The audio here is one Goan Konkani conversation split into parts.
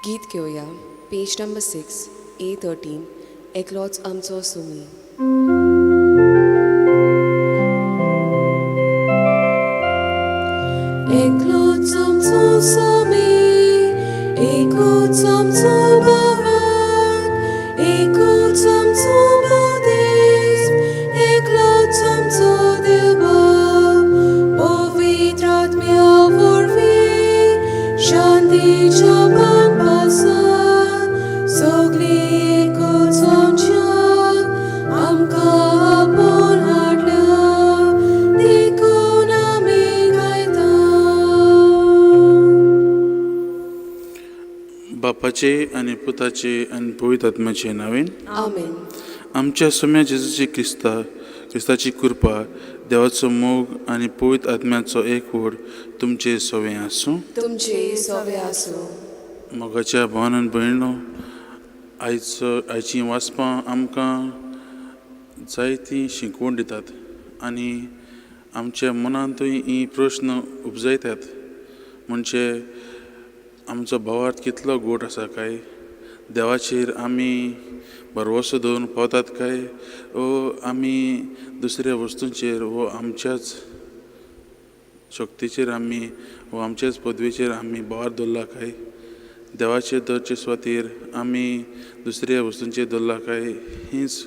गीत घेवया पेज नंबर 6 A13 एकलोच आमचो सुमी. एकलोच आमचो सुमी, एकूच आमचो भगवान, एकूच आमचो मदेश, एकलोच आमचो देवबाप, पवित्र आत्म्या वरवीं शांतीच्या पासान सगळीं एकूच आमच्याक आमकां आपोवन हाडल्या देखून आमी गायता. बापाचे आनी पुताचे आनी पवित्र आत्म्याचे नांवेन. आमेन. आमच्या सोम्या जेजूची क्रिस्ता क्रिस्ताची कृपा, देवाचो मोग आनी पवित्र आत्म्याचो एकवट तुमचे सवे आसूं. तुमचे सोवे आसूं. मोगाच्या भावान आनी भयणो, आयचो आयचीं वाचपां आमकां जायतीं शिकवण दितात आनी आमच्या मनांतूय ही प्रस्न उपजयतात. म्हणजे आमचो भावार्थ कितलो गोड आसा काय, देवाचेर आमी भरवंसो दवरून पावतात काय, वो आमी दुसऱ्या वस्तूंचेर वो आमच्याच शक्तीचेर आमी वो आमच्याच पदवेचेर आमी भावार्थ दवरला काय, देवाचेर दवरचे सुवातेर आमी दुसऱ्या वस्तूंचेर दवरला काय, हीच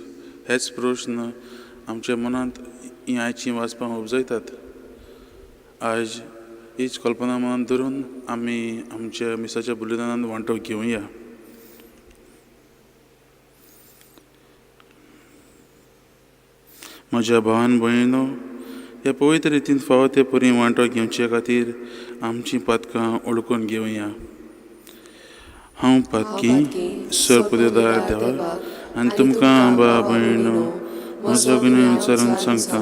हेच प्रस्न आमच्या मनांत हीं आयचीं वाचपां उपजयतात. आयज हीच कल्पना मनांत धरून आमी आमच्या मिसाच्या बलिदानांत वांटो घेवया. म्हज्या भावान भयणो, ह्या पवित्र रितीन फावो ते परी वांटो घेवचे खातीर आमचीं पातकां ओळखून घेवया. हांव पातकी सर्पदेदार देवा आनी तुमकां भाव भयणो म्हजो गुन्यांव विचारून सांगता,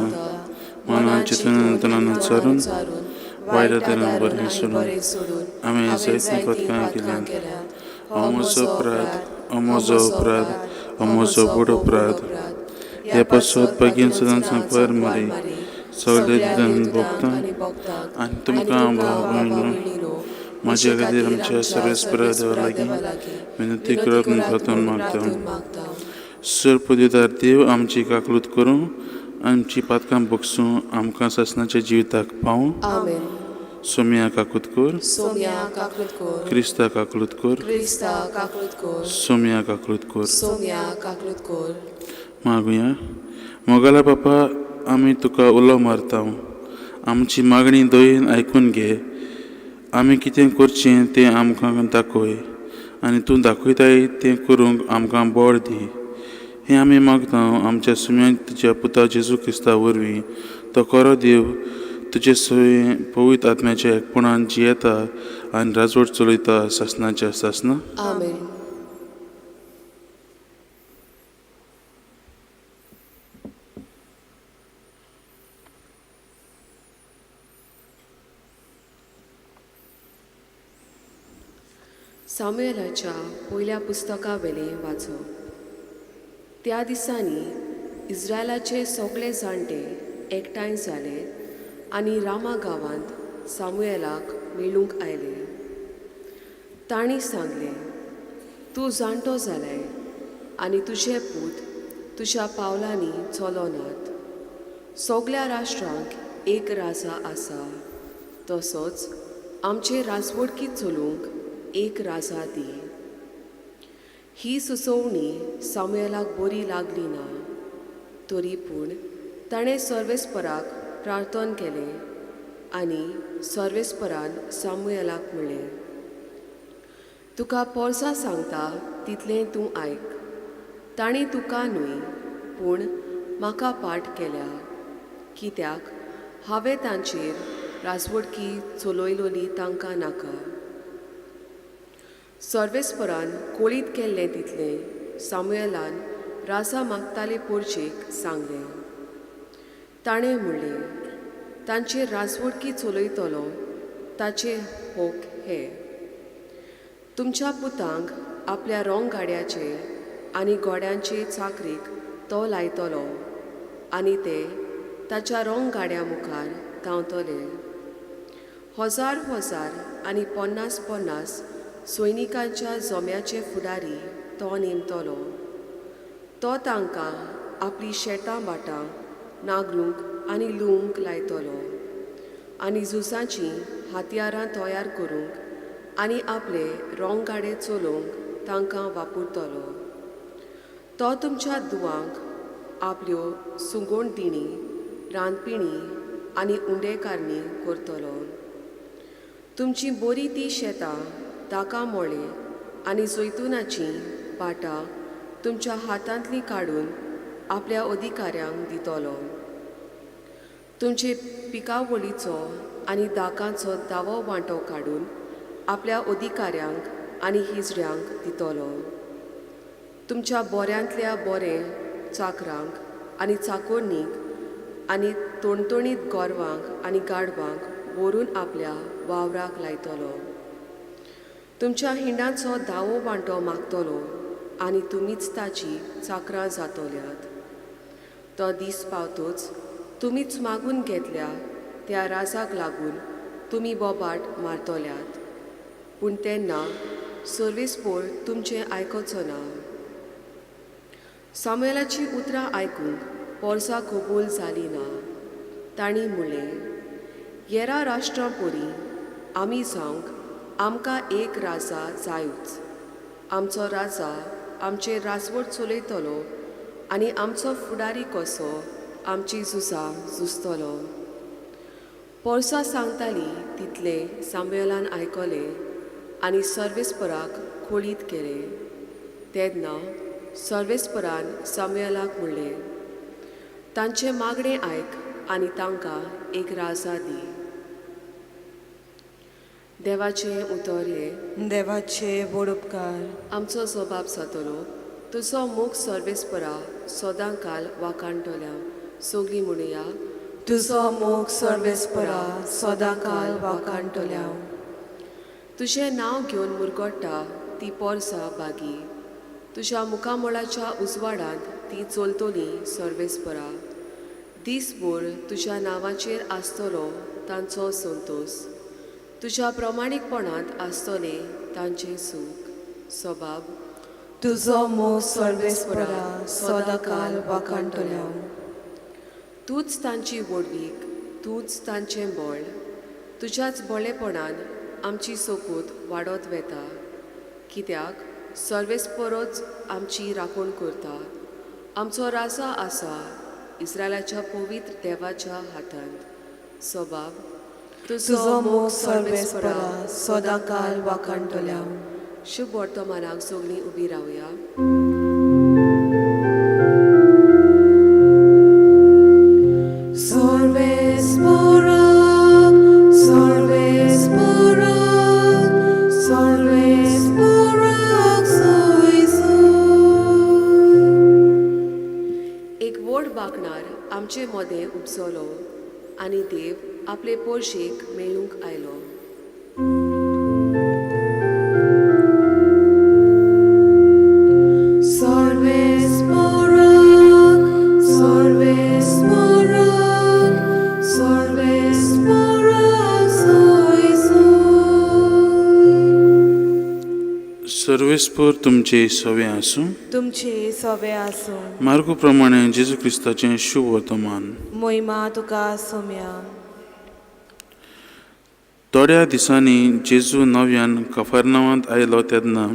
मनान चिंतून तनान विचारून वायट तरान बरें सोडून हांवें जायतीं पातकां केल्यांत. हो म्हजो अपराध, हो म्हजो अपराध, हो म्हजो व्हड अपराध. हे पासत बेगीन सदांच सांगपार मारी सगळे भोगता आनी तुमकां भाव भयणो म्हज्या खातीर आमच्या सर्वेस्परा देवा लागीं विनंती करप प्रार्थना मागता. सर्पदिदार देव आमची काकलूत करूं, आमची पातकां बगसूं, आमकां सासणाच्या जिविताक पावूं. सोम्या काकूत कर, क्रिस्ता काकलूत कर, सोम्या काकलूत कर. मागुया. मोगाला बापा, आमी तुका उलो मारता, आमची मागणी दयेन आयकून घे. आमी कितें करचें तें आमकां दाखय आनी तूं दाखयताय तें करूंक आमकां बळ दी. हें आमी मागता आमच्या सुम्या तुज्या पुता जेजू क्रिस्ता वरवीं. तो खरो देव तुजे सय पवित्र आत्म्याच्या एकपणान जियेता आनी राजवट चलयता सासणाच्या सासना. आमेन. सामुएलाच्या पयल्या पुस्तका वेलें वाचप. त्या दिसांनी इस्रायलाचे सगळे जाणटे एकठांय जाले आनी रामा गांवांत सामुएलाक मेळूंक आयले. तांणी सांगलें, तूं जाणटो जालाय आनी तुजे पूत तुज्या पावलांनी चलोनात. सगल्या राष्ट्रांक एक राजा आसा, तसोच आमचे राजवडकी चलूंक एक राजा दी. ही सुचोवणी सामुएलाक बरी लागली ना, तरी पूण ताणें सर्वेस्पराक प्रार्थन केलें आनी सर्वेस्परान सामुएलाक म्हणलें, तुका पोरसां सांगता तितलें तूं आयक. तांणी तुका न्हय पूण म्हाका पाठ केल्या, कित्याक हांवें तांचेर राजवडकी चलयलोली तांकां नाका. सर्वेस्परान कोळीत केल्लें तितलें सामुएलान राजा मागताले पोरचेक सांगलें. ताणें म्हणलें, तांचेर राजवडकी चलयतलो ताचे होक हे, तुमच्या पुतांक आपल्या रोंग गाड्याचे आनी घोड्यांचे चाकरीक तो लायतलो आनी ते ताच्या रोंग गाड्या मुखार धांवतले. हजार हजार आनी 50 50 सैनिकांच्या जोम्याचे फुडारी तो नेमतलो. तो तांकां आपली शेतां भाटां नागरूंक आनी लुवंक लायतलो आनी झुजाचीं हत्यारां तयार करूंक आनी आपले रोंगाडे चलोवंक तांकां वापरतलो. तो तुमच्या दुवांक आपल्यो सुगोण दिणी, रांदपिणी आनी उंडेकारणी करतलो. तुमची बरी ती शेतां ताका मोळे आनी जैतुनाचीं भाटां तुमच्या हातांतलीं काडून आपल्या अधिकाऱ्यांक दितलो. तुमचे पिकावळीचो आनी दाकांचो दावो वांटो काडून आपल्या अधिकाऱ्यांक आनी हिजड्यांक दितलो. तुमच्या बोऱ्यांतल्या बोरें चाकरांक आनी चाकोरणीक आनी तोणतोणीत गोरवांक आनी गाडवांक व्हरून आपल्या वावराक लायतलो. तुमच्या हिंडाचो दावो वांटो मागतलो आनी तुमीच ताची चाकरां जातल्यात. तो दीस पावतोच तुमीच मागून घेतल्या त्या राजाक लागून तुमी बोबाट मारतल्यात, पूण तेन्ना सर्वेस्पोर तुमचें आयकचो ना. सामुएलाची उतरां आयकूंक पोरसां कबूल जाली ना. तांणी म्हणलें, येरा राष्ट्रां परी आमी जावंक आमकां एक राजा जायूच. आमचो राजा आमचेर राजवट चलयतलो आनी आमचो फुडारी कसो आमची झुजां झुजतलो. पोरसां सांगताली तितलें सामुएलान आयकलें आनी सर्वेस्पराक खोळीत केलें. तेन्ना सर्वेस्परान सामुएलाक म्हणलें, तांचें मागणें आयक आनी तांकां एक राजा दी. देवाचें उतर हें. देवाचे व्हड उपकार. आमचो जबाब जातलो, तुजो मोग सर्वेस्परा सदां काल वाखाणटल्या. सगळीं म्हणुया, तुजो मोग सर्वेस्परा सदां काल वाखाणटल्या. तुजें नांव घेवन मुरगट्टा ती पोरसां बागी, तुज्या मुखामळाच्या उजवाडांत ती चलतली सर्वेस्परा. दीसभर तुज्या नांवाचेर आसतलो तांचो संतोस, तुज्या प्रमाणीकपणांत आसतलें तांचें सूख. सबाब. तुजो मोग सर्वेस्परा सदां काल वाखाणटल्या. तूंच तांची व्हडवीक, तूंच तांचें बळ. तुज्याच बळेपणान आमची सोकूत वाडत वेता, कित्याक सर्वेस्परोच आमची राखण करता. आमचो राजा आसा इस्रायलाच्या पवित्र देवाच्या हातांत. सबाब. तुजो मोग सर्वेस्परा सदां काल वाखाणटल्या. शुभ वर्तमानाक सगळीं उबी रावया. सर्वेस्पराक, सर्वेस्पराक, सर्वेस्पराक सोय सोय. एक व्हड बाकणार आमचे मदें उपसलो आनी देव आपले पोरशेक मेळूंक आयलो. सर्वेस्पराक, सर्वेस्पराक, सर्वेस्पराक सोय सोय. सर्वेस्पोर तुमचे सवे आसूं. तुमचे सवे आसूं. मार्गो प्रमाणे जेजू क्रिस्ताचें शुभ वर्तमान. मोहिमा तुका सोम्या. थोड्या दिसांनी जेजू नव्यान कफरनावांत आयलो तेन्ना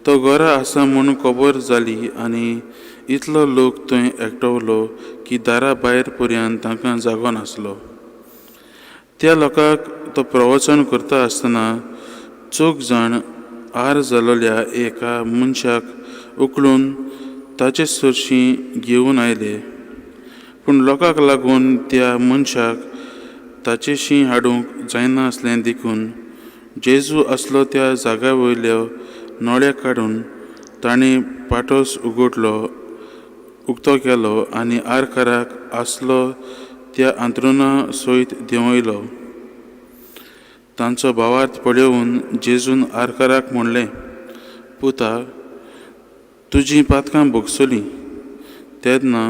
तो घरा आसा म्हूण खबर जाली आनी इतलो लोक थंय एकटवलो की दारा भायर पर्यंत तांकां जागो नासलो. त्या लोकांक तो प्रवचन करता आसतना चौग जाण आर जालोल्या एका मनशाक उखलून ताचे सरशीं घेवन आयले, पूण लोकांक लागून त्या मनशाक ताचेशी हाडूंक जायना आसलें. देखून जेजू आसलो त्या जाग्या वयल्यो नळे काडून ताणें पाटोस उक्तो केलो आनी आरकाराक आसलो त्या अंत्रुणा सयत देंवयलो. तांचो भावार्थ पळोवन जेजून आरकाराक म्हणलें, पुता, तुजीं पातकां भोगसलीं. तेन्ना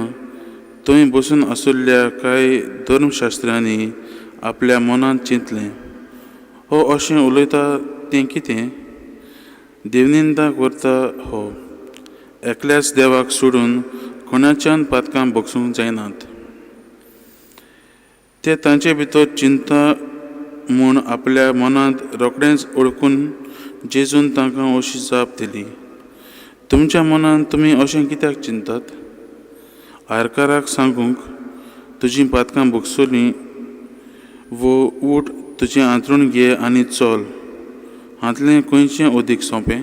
थंय बसून आशिल्ल्या कांय देवनिंदा करता हो. एकल्याच देवाक सोडून कोणाच्यान पातकां भोगसूंक जायनात. ते तांचे भितर चिंता म्हूण आपल्या मनांत रोखडेंच ओळखून जेजून तांकां अशी जाप दिली, तुमच्या मनांत तुमी अशें कित्याक चिंतात? आरकाराक सांगूंक तुजीं पातकां भोगसलीं वो उठ तुजें हांतरूण घे आनी चल, हांतलें खंयचें अदीक सोंपें?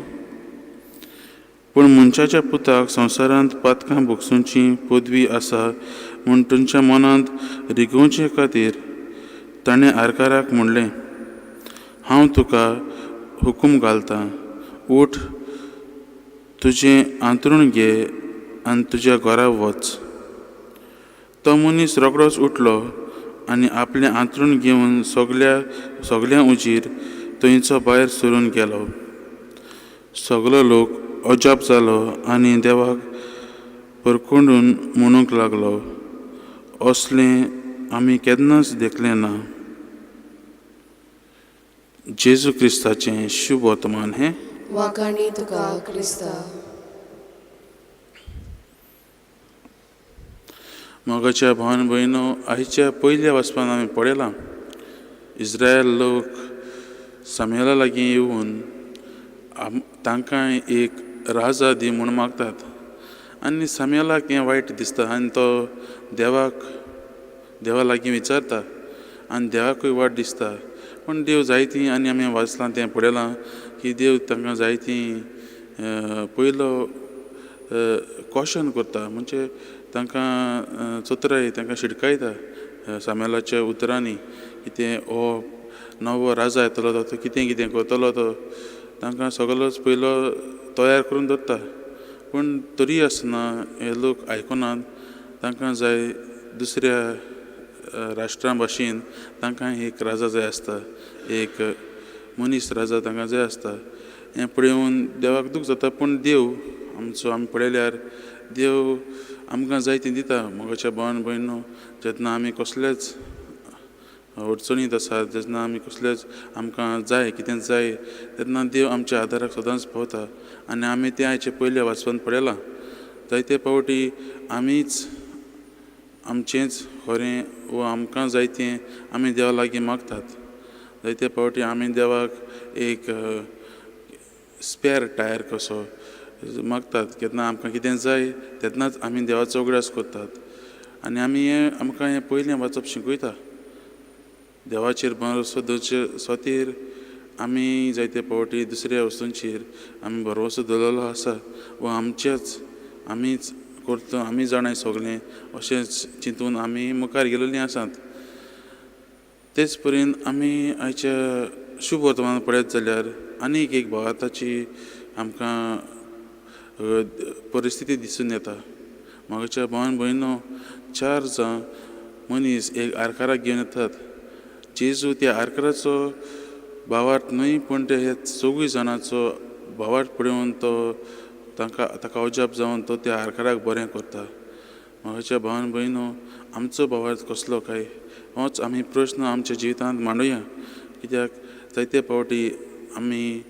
पूण मनशाच्या पुताक संवसारांत पातकां भोगसुची पदवी आसा म्हूण तुमच्या मनांत रिगोवचे खातीर ताणें आरकाराक म्हणलें, हांव तुका हुकूम घालतां, उठ तुजें हांतरूण घे आनी तुज्या घरा वच. तो मनीस रोखडोच उठलो आनी आपलें हांतरूण घेवन सगल्या उजीर थंयचो भायर सरून गेलो. सगलो लोक अजाप जालो आनी देवाक परकोंडून म्हणूंक लागलो, असलें आमी केन्नाच देखलें ना. जेजू क्रिस्ताचें शुभ वर्तमान हें. वाखाणी तुका क्रिस्ता. मोगाच्या भावन भयणो, आयच्या पयल्या वाचपान आमी पळयलां इस्रायल लोक सामेला लागीं येवन तांकां एक राजा दी म्हूण मागतात आनी सामेलाक हें वायट दिसता आनी तो देवा लागीं विचारता आनी देवाकूय वायट दिसता. पूण देव जायतीं आनी आमी वाचलां तें पळयलां की देव तांकां जायतीं पयलो कॉशन करता, म्हणजे तांकां चतुराय तांकां शिटकायता सामेलाच्या उतरांनी की तें हो नवो राजा येतलो तो कितें कितें करतलो, तो तांकां सगलोच पयलो तयार करून दवरता. पूण तरी आसतना हे लोक आयकनात, तांकां जाय दुसऱ्या राष्ट्रां भाशेन तांकां एक राजा जाय आसता, एक मनीस राजा तांकां जाय आसता. हें पळोवन देवाक दूख जाता. पूण देव आमचो आमी पळयल्यार देव आमकां जाय तें दिता. मोगाच्या भावान भयणो, जेन्ना आमी कसलेच अडचणींत आसात, जेन्ना आमी कसलेच आमकां जाय कितें जाय तेन्ना देव आमच्या आदाराक सदांच पावता आनी आमी तें आयचे पयले वाचपान पळयलां. जायते फावटी आमीच आमचेंच खरें वो आमकां जाय तें आमी देवा लागीं मागतात. जायते फावटी आमी देवाक एक स्पेर टायर कसो मागतात, केन्ना आमकां कितें जाय तेन्नाच आमी देवाचो उगडास करतात आनी आमी हें आमकां हें पयलें वाचप शिकयता. देवाचेर भरवंसो दवरचे खातीर आमी जायते फावटी दुसऱ्या वस्तूंचेर आमी भरवंसो दवरलेलो आसा वा आमचेच आमीच करता, आमी जाणाय सगळें अशेंच चिंतून आमी मुखार गेलेलीं आसात. तेच परेन आमी आयच्या शुभ वर्तमान पळयत जाल्यार आनीक एक भावार्थाची आमकां परिस्थिती दिसून येता. म्हाज्या भावान भयणो, चार जाण मनीस एक आरकाराक घेवन येतात. जेजू त्या आरकाराचो भावार्थ न्हय, पूण ते हे चौगूय जाणांचो भावार्थ पळोवन तो तांकां ताका अजाप जावन तो त्या आरकाराक बरें करता. म्हाज्या भावान भयणो, आमचो भावार्थ कसलो काय होच आमी प्रस्न आमच्या जिवितांत मांडुया. कित्याक जायते फावटी आमी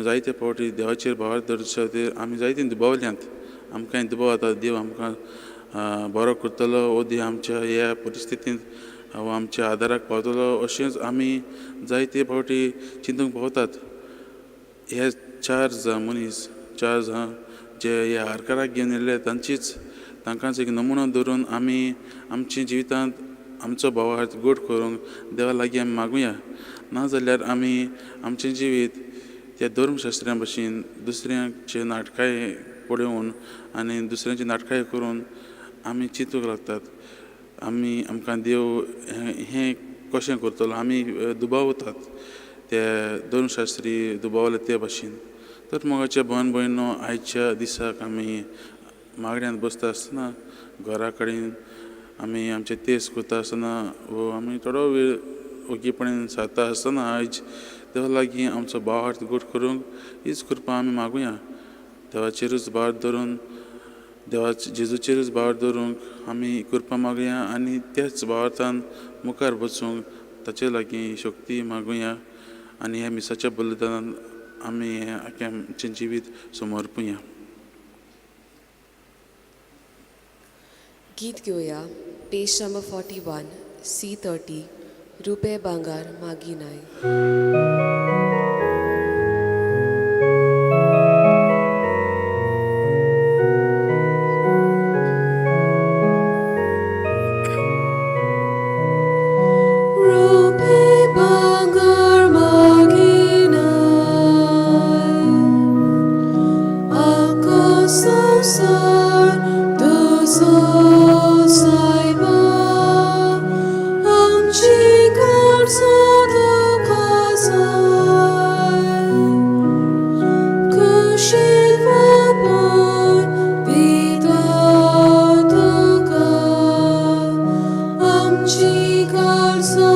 जायते फावटी देवाचेर भावार्थ दवरचे खातीर आमी जायते दुबावल्यात. आमकां दुबाव जाता देव आमकां बरो करतलो वो देव आमच्या ह्या परिस्थितींत वा आमच्या आदाराक पावतलो अशेंच आमी जायते फावटी चिंतूंक पावतात. हे चार जाण मनीस, चार जाण जे ह्या आरकाराक घेवन येयल्ले तांचीच तांकांच एक नमुनो दवरून आमी आमच्या जिवितांत आमचो भावार्थ गोड करूंक देवा लागीं आमी मागुया. नाजाल्यार आमी आमचें जिवीत त्या धर्मशास्त्र्या भशेन दुसऱ्यांचे नाटकां पळोवन आनी दुसऱ्यांची नाटकां करून आमी चिंतूंक लागतात. आमी आमकां देव हें कशें करतलो आमी दुबावतात ते धर्मशास्त्री दुबावले ते भाशेन. तर मोगाच्या भावान भयणो, आयच्या दिसाक आमी मागण्यांत बसता आसतना घरा कडेन आमी आमचे तेज करता आसतना वो आमी थोडो वेळ ओगीपणान सारता आसतना आयज देवा लागीं आमचो भावार्थ गोड करूंक हीच कृपा आमी मागुया. देवाचेरूच भार धरून देवाचे जेजूचेरूच भार दवरूंक आमी कृपा मागुया आनी त्याच भावार्थान मुखार वचूंक ताचे लागीं शक्ती मागुया आनी ह्या मिसाच्या बलिदानान आमी हें आख्खें आमचें जिवीत समर्पुया. गीत घेवया पेज नंबर 41 C 30 रुपे भांगार मागिनाय. रुपे भांगार मागिनाय आको संवसार तुजो सायबा आमची गरजो तुका जाय कुशीन वापर दिता तुका आमची गरजो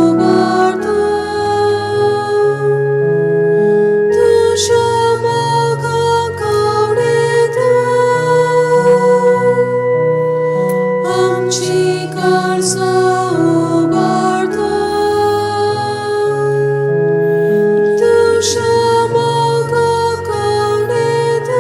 उबारता तुज्या मोगाक आवडता आमची गरजो उबारता तुज्या मोगाक आवडता.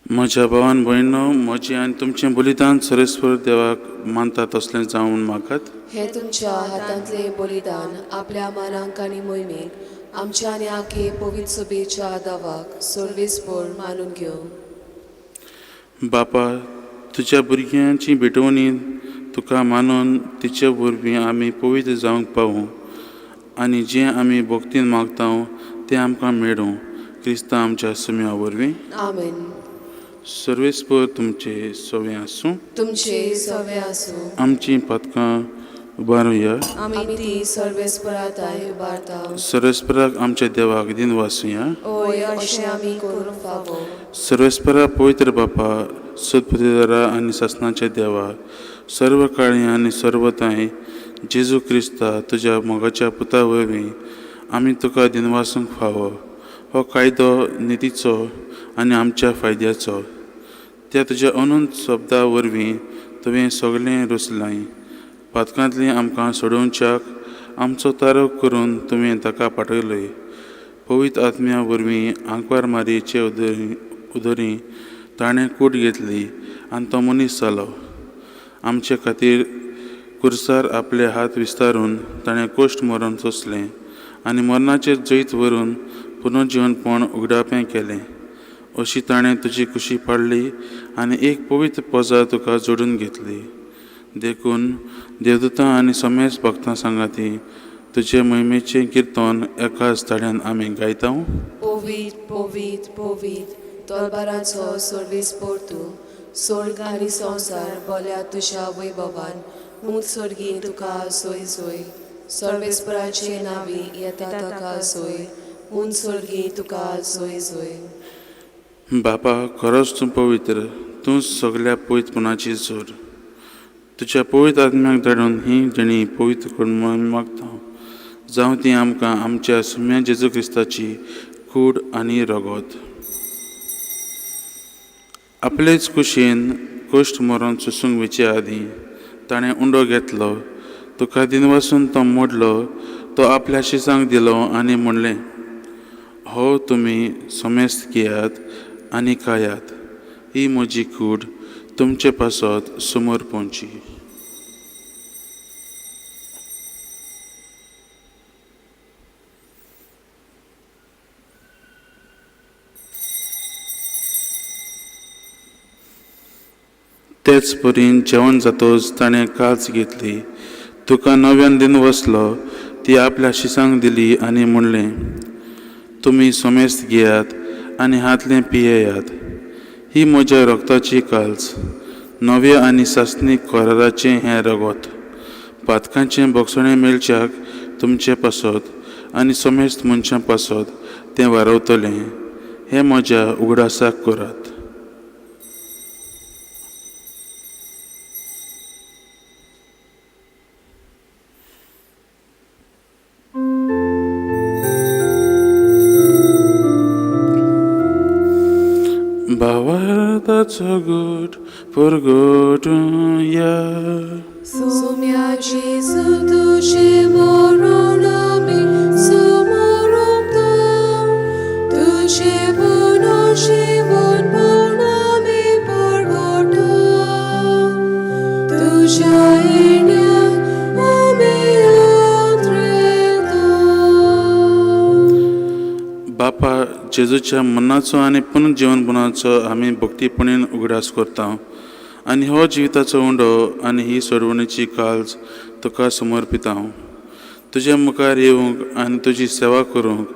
म्हज्या भावान भयणो, म्हजें आनी तुमचें बलिदान सर्वेस्पर देवाक मानता तसलें जावं म्हूण मागात. हे तुमच्या हातांतलें बलिदान आपल्या मानांक आनी मोहिमेक आमच्या आनी आखे पवित्र सभेच्या दावाक सर्वेस्पर मानून घेवं. बापा, तुज्या भुरग्यांची भेटवणी तुका मानून तिचे वरवीं आमी पवित्र जावंक पावूं आनी जें आमी भक्तीन मागता तें आमकां मेळूं, क्रिस्ता आमच्या सुम्या वरवीं. आमेन. सर्वेस्पर तुमचे सवे आसूं. तुमचे सवे आसूं. आमचीं पातकां उबारुया. आमी ती सर्वेस्पराताय उबारता. सर्वेस्पराक आमच्या देवाक दिन वासुया. ओय, अशें आमी करूंक फावो. सर्वेस्परा पवित्र बापा, सदपुतेदारा आनी सासणाच्या देवा, सर्व काळी आनी सर्वताय जेजू क्रिस्ता तुज्या मोगाच्या पुता वरवीं आमी तुका दिनवासूंक फावो. हो कायदो नितीचो आनी आमच्या फायद्याचो. त्या तुज्या अनंत शब्दा वरवीं तुवें सगळें रचलाय. पातकांतली आमकां सोडोवच्याक आमचो तारक करून तुवें ताका पाठयलोय. पवित्र आत्म्या वरवीं आंकवार मारयेचे उदरी ताणें कूट घेतली आनी तो मनीस जालो. आमचे खातीर कुर्सार आपले हात विस्तारून ताणें कोश्ट मरण सोंसलें आनी मरणाचेर जैत व्हरून पुनर्जिवनपण उगडापें केलें. अशी ताणें तुजी कुशी पाडली आनी एक पवित्र पजा तुका जोडून घेतली. देखून देवदूतां आनी समेस्त भक्तां सांगाती तुजे मोहिमेचें किर्तन एकाच ताळ्यान आमी गायता. पवित्र पवित्र पवित्र तलबाराचो सर्वेस्पर तूं, स्वर्ग आनी संवसार बोल्या तुज्या वैभवान. मूत स्वर्गी तुका सोय सोय, सर्वेस्पराचे नांवी येता ताका सोय, मून स्वर्गी तुका सोय सोय. बापा, खरोच तूं पवित्र, तूं सगल्या पवित्रपणाची जोर. तुज्या पवित्र आत्म्याक धाडून ही देणी पवित्र करून आमी मागता, जावं ती आमकां आमच्या सुम्या जेजू क्रिस्ताची कूड आनी रगत. आपलेच कुशीन कश्ट मरण सोसूंक वचचे आदीं ताणें उंडो घेतलो, तुका दिनवासून तो मोडलो, तो आपल्या शिसांक दिलो आनी म्हणलें, हो तुमी समेस्त घेयात आनी खायात, ही म्हजी कूड तुमचे पासत समोर पोवची. तेच परीन जेवण जातच ताणें काज घेतली, तुका नव्यान दिन वसलो, ती आपल्या शिसांक दिली आनी म्हणलें, तुमी समेस्त घेयात आनी हातलें पियेयात, ही म्हज्या रक्ताची काल्स, नव्या आनी सासणीक कराराचें हें रगत. पातकांचें भोगसणें मेळच्याक तुमचे पासत आनी समेस्त मनशां पासत तें वारवतलें. हें म्हज्या उगडासाक करात. भावार्थाचो गूट परगटुया. सोम्या जेजू तुजें मरण आमी सुमरता, तुजें पुनर्जीवन म्हूण आमी परगटा, तुज्या येण्याक आमी अंतरेता. बापा, जेजूच्या मरणाचो आनी पुनर्जीवनपणाचो आमी भक्तीपणेन उगडास करता आनी हो जिविताचो उंडो आनी ही सोडवणेची काल्ज तुका समर्पिता. तुज्या मुखार येवंक आनी तुजी सेवा करूंक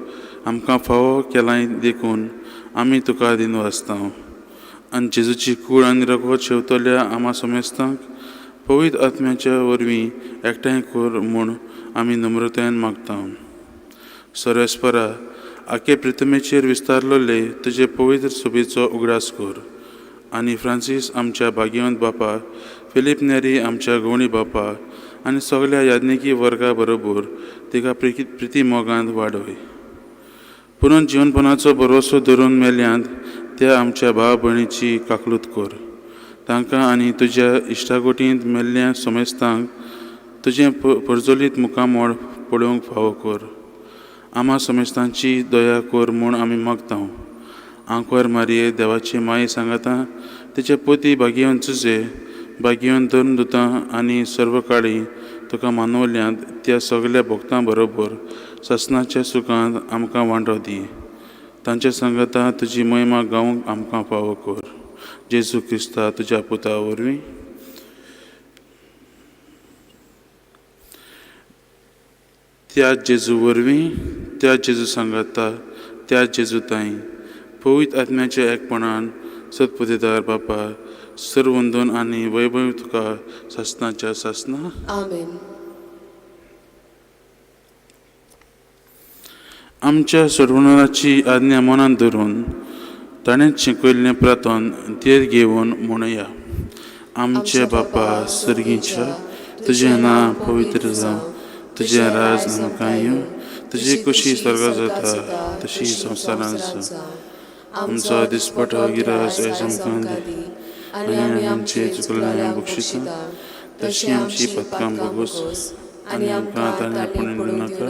आमकां फावो केलाय देखून आमी तुका दिनवासता. आनी जेजूची कूड आनी रगत शेवतल्या आमा समेस्तांक पवित्र आत्म्याच्या वरवीं एकठांय कर म्हूण आमी नम्रतायेन मागता. सर्वेस्परा, आखे प्रितमेचेर विस्तारलेले तुजे पवित्र सभेचो उगडास कर आनी फ्रांसीस आमच्या भाग्यवंत बापा, फिलीप नेरी आमच्या गवणी बापा आनी सगल्या याज्ञिकी वर्गा बरोबर तिका प्रिती मोगांत वाडय. पुरून जिवनपणाचो भरवसो धरून मेल्यांत त्या आमच्या भाव भयणीची काकलूत कर. तांकां आनी तुज्या इश्टागोटींत मेल्ल्या समेस्तांक तुजें परजोलीत मुखामोड पळोवंक फावो कर. आमा समेस्तांची दया कर म्हूण आमी मागता. आंकवार मारये देवाची माई सांगाता तिचे पोती भाग्यवंत जुजे, भाग्यवंत धर्मदुतां आनी सर्वकाळी तुका मानवल्यांत त्या सगल्या भक्तां बरोबर सासणाच्या सुखांत आमकां वांटो दी. तांचे सांगाता तुजी महिमा गावंक आमकां फावो कर. जेजू क्रिस्ता तुज्या पुता वरवीं. त्या जेजू वरवीं, त्या जेजू सांगाता, त्या जेजू ताई पवित्र आत्म्याच्या एकपणान सतपुतेदार बापा, सर्वंदन आनी वैभव तुका सासणाच्या सासना. आमेन. आमच्या सोडवणाराची आज्ञा मनांत धरून ताणें शिकयल्लें प्रार्थन धीर घेवन म्हणुया. आमचे बापा सर्गीच्या, तुजें नांव पवित्र जावं, तुजें राज आमकां येवं, तुजी कुशी स्वर्गांत जाता तशी संवसारांत जावं. आमचो दिसपटो गिरास आयज आमकां दी आनी आमी आमचे चुकल्यांक बक्षिता तशी आमची पथकां भोगोस आनी आमकां ताणें पडून नाका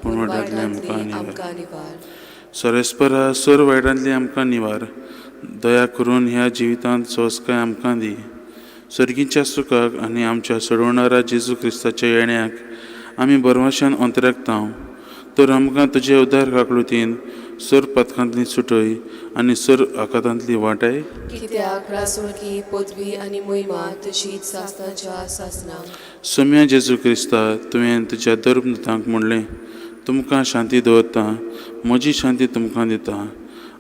पूण वाड्यांतली आमकां निवार. सरेस्परा, सर वायटांतली आमकां निवार. दया करून ह्या जिवितांत सोंसकाय आमकां दी. सर्गीच्या सुखाक आनी आमच्या सोडवणारा जेजू क्रिस्ताच्या येण्याक आमी बरवाशान अंतरागता. तर आमकां तुजे उदार काकळुतीन सर पथकांतली सुटय आनी सर आकातांतली वाटाय. कित्याक रासुळकी पदवी आनी महिमा तुजीच सासणाच्या सासणाक. सोम्या जेजू क्रिस्ता, तुवें तुज्या धर्मदूतांक म्हणलें, तुमकां शांती दवरता, म्हजी शांती तुमकां दिता.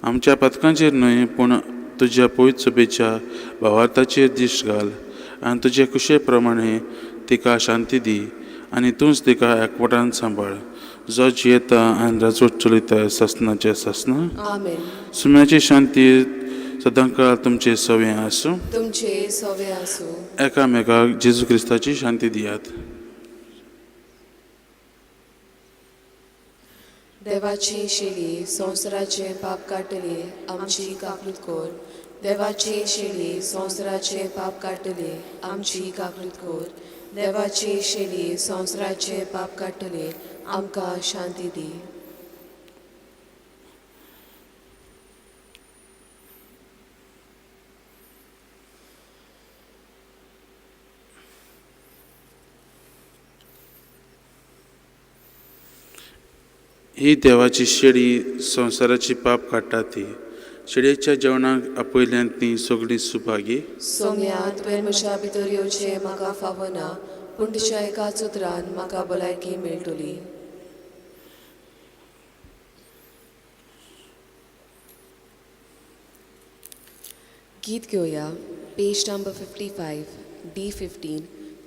आमच्या पथकांचेर न्हय पूण तुज्या पवित्र सभेच्या भावार्थाचेर दिश्ट घाल आनी तुजे कुशे प्रमाणे तिका शांती दी आनी तूंच तिका एकवटान सांबाळ, जो जियेता आनी राजवट चलयता सासणाच्या सासना. आमेन. सुम्याची शांती सदांकाळ तुमचे सवे आसूं. तुमचे सवे आसूं. एकामेकाक जेजू क्रिस्ताची शांती दियात. देवाची शेली संवसाराचें पाप काडटली आमची काकूत कर. देवाची शेली संवसाराचें पाप काडटली आमची काकूत कर. देवाची शेली संवसाराचें पाप काडटली आमकां शांती दी. ही देवाची शेळी संवसाराची पाप काडटा ती शेळयेच्या जेवणाक आपयल्यान ती सगळीं सुभागी. सोम्या, तुवें म्हज्या भितर येवचें म्हाका फावना, पूण तुज्या एका सुत्रान म्हाका भलायकी मेळटली. गीत घेवया, पेज नंबर 55, D 15,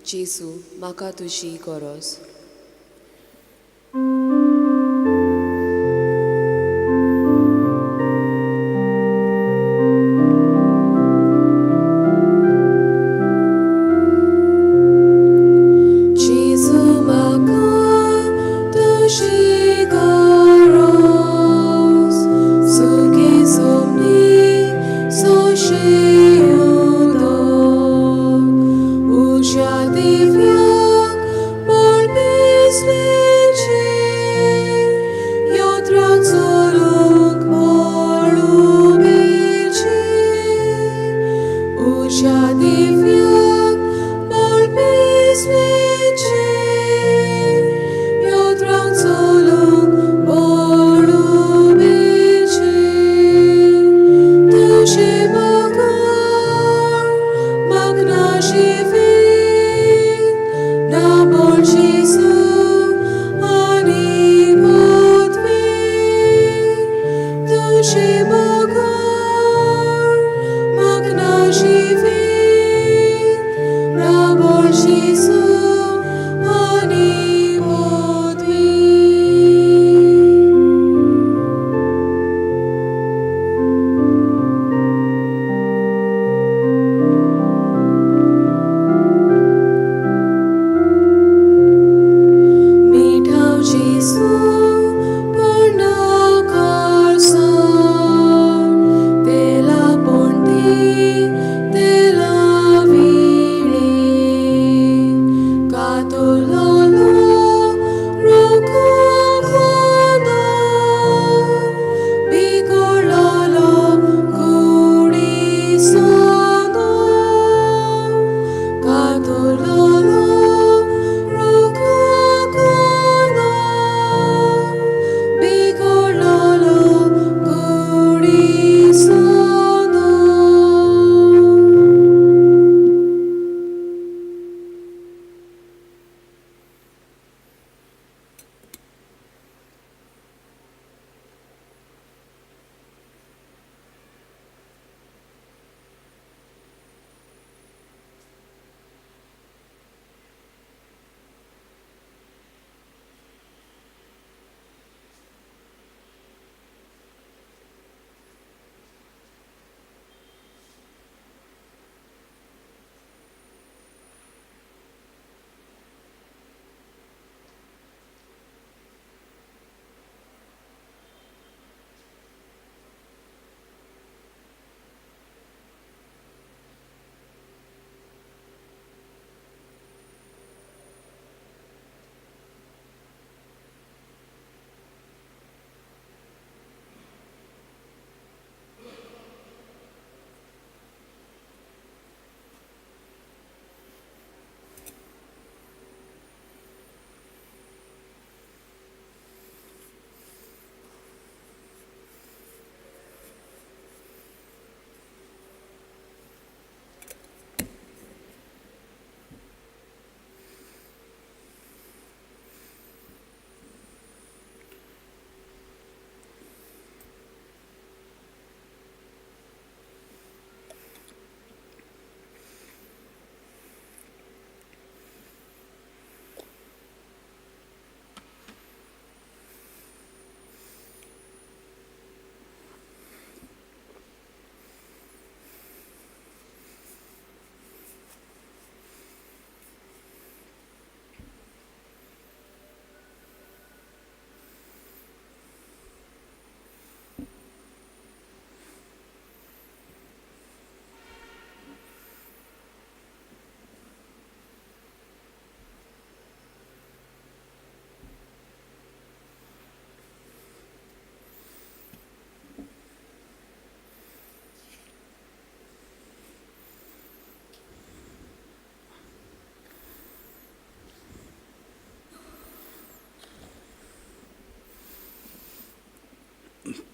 जेजू म्हाका तुजी गरज. जेजू म्हाका तुजी गरज, सुखी सोमनी सोंशी उदक, उज्या दिव्याक बळपिसलेंची, यंत्रां चलूंक बळुबेची, उज्या दिव्याक बळपिसलेंची, यंत्रां चलूंक बळुबेची, तुजे बगर म्हाका ना जिवीत, ना बळ जेजू आनी पदवी, तुजे बगर म्हाका ना जिवीत, ना बळ जेजू आनी पदवी. मिठाव जेजू पूर्ण काळसाण, तेला पणटी तेला विणे, कातरलोलो रुखा खांदो, बिगडलोलो कुडी सांदो, कातरलोलो रुखा खांदो, बिगडलोलो कुडी सांदो.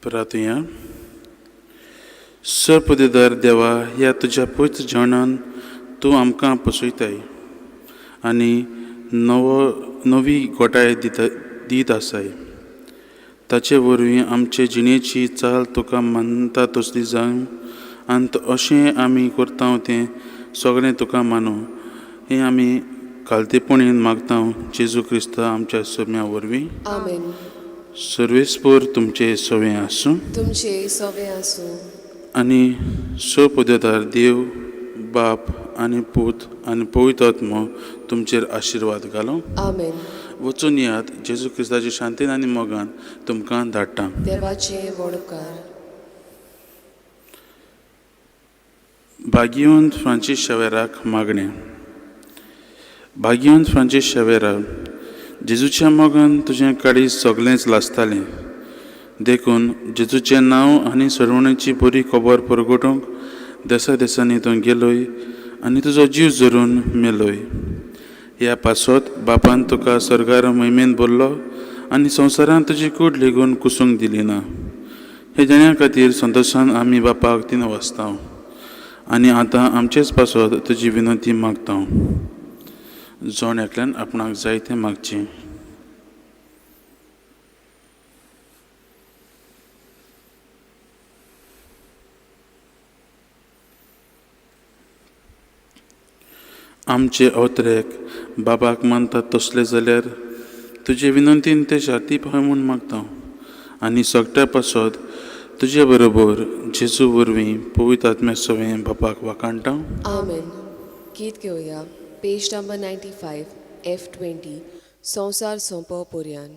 प्रार्थुया. सर्वपदेदार देवा, ह्या तुज्या पवित्र जेवणान तूं आमकां पोसयताय आनी नवी गोठाय दीत आसाय. ताचे वरवीं आमचे जिणेची चाल तुका मानता तसली जावं आनी अशें आमी करता तें सगळें तुका मानू. हें आमी खालतेपणीन मागता जेजू क्रिस्ता आमच्या सोम्या वरवीं. आमेन. सर्वेस्पोर तुमचे सवें आसूं. तुमचे सवे आसूं. आनी स पदयतार देव बाप आनी पूत आनी पवित्र आत्मो तुमचेर आशिर्वाद घालो. आमेन. वचून येयात. जेजू क्रिस्ताचे शांतीन आनी मोगान तुमकां धाडटा. देवाचे वडकार. भाग्यवंत फ्रांसीस शेवेराक मागणें. भाग्यवंत फ्रांसीस शेवेरा, जेजूच्या मोगान तुजें काळीज सगळेंच लासतालें, देखून जेजूचें नांव आनी सरवणेची बरी खबर परगटूंक देसा देसांनी तूं गेलोय आनी तुजो जीव जरून मेलोय. ह्या पासत बापान तुका सर्गार महिमेन भरलो आनी संवसारांत तुजी कूड लेगून कुसूंक दिली ना. हे देण्या खातीर संतोशान आमी बापाक तीन वाचता आनी आतां आमचेच पासत तुजी विनंती मागता. जण एकल्यान आपणाक जाय तें मागचें. आमचे अवतरेक बाबाक मानतात तसले जाल्यार तुजे विनंतीन ते शाती पावय म्हूण मागता आनी सगट्या पासत तुजे बरोबर जेजू वरवीं पवित्र आत्म्या सवें बापाक वाखाणटा. आमेन. गीत घेवया. पेज नंबर 95 F20. संवसार सोंपो पर्यान.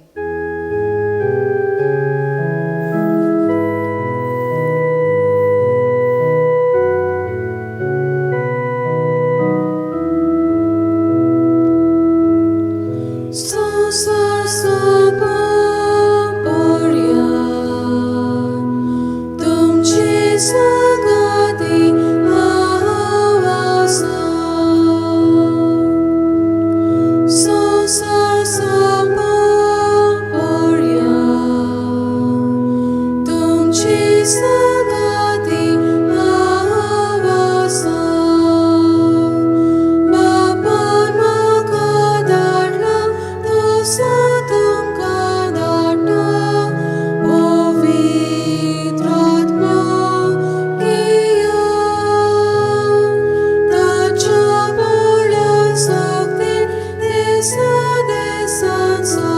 संवसार सोंपो पर्यान तुमचे सांगाती हांव आसा. संवसार सोंपो पर्यान तुमचे सांगाती हांव आसा. बापान म्हाका धाडला तसो तुमकां धाडटा पवित्र आत्मो घेया. ताच्या बळान सक्तीन देसा देसान.